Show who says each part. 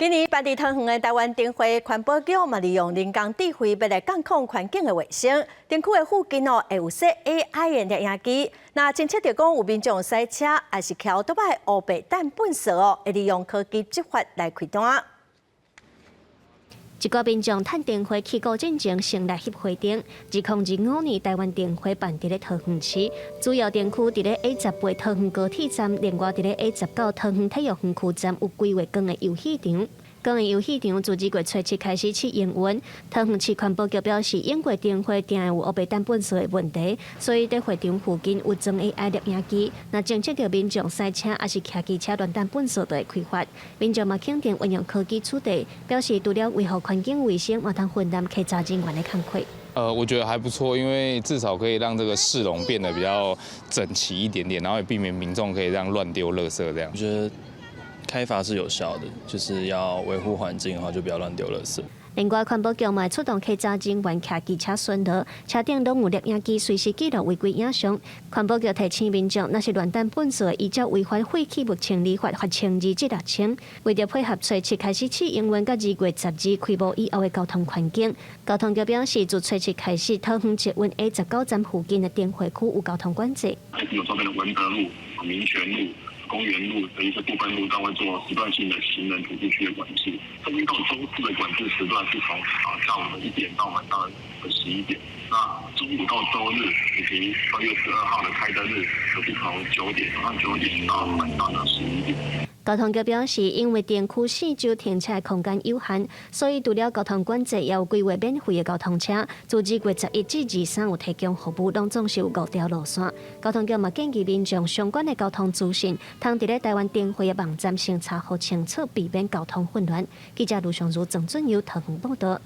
Speaker 1: 今年辦佇桃園的台灣燈會，環保局嘛利用人工智慧欲來監控環境的衛生。燈區的附近哦，會有設 AI 的攝影機，若偵測著講有民眾駛車，抑是騎歐多擺烏白擲糞埽哦，會利用科技執法來開單。
Speaker 2: 一寡民眾趁燈會起鼓進前，先來翕花燈。2025年台灣燈會辦佇咧桃園市，主要燈區佇咧 A18桃園高鐵站，另外佇咧 A19桃園體育園區站有規劃光的遊戲場。光的遊戲場自二月初七開始試營運。桃園市環保局表示，因過燈會定會有烏白擲糞埽的問題，所以佇會場附近有裝 AI 攝影機，若偵測著民眾駛車抑是騎機車亂擲糞埽，就會開罰。民眾嘛肯定運用科技處理，表示除了維護環境衛生，嘛通分擔稽查人員的工課。
Speaker 3: 我覺得還不錯，因為至少可以讓這個市容變得比較整齊一點點，然後也避免民眾可以這樣亂丟垃圾這樣。
Speaker 4: 我覺得開罰是有效的，就是要維護環境的話，就不要亂丟垃圾。
Speaker 2: 另外，環保局嘛出動稽查人員騎機車巡邏，車頂攏有攝影機隨時記錄違規影像。環保局提醒民眾，若是亂擲糞埽，依照違反廢棄物清理法，罰1200至6000。為著配合初七開始試營運，佮2月12開幕以後的交通環境，交通局表示，自初七開始，桃園捷運 A19站附近的燈會區有交通管制。
Speaker 5: 有周邊的文德路、民權路、公園路的一些部分路段會做時段性的行人徒步區的管制。周一到周四的管制時段是從下午的1點到晚上的11點。那周五到周日以及2月12號的開燈日，就是從早上九點到晚上的十一點。
Speaker 2: 交通局表示，因為燈區四周停車空間有限，所以除了交通管制，也有規劃免費的交通車。自2月11至23有提供服務，攏總是有五條路線。交通局嘛建議民眾相關的交通資訊，通佇咧台灣燈會的網站先查予清楚，避免交通混亂。記者盧尚如、鄭俊佑桃園報導。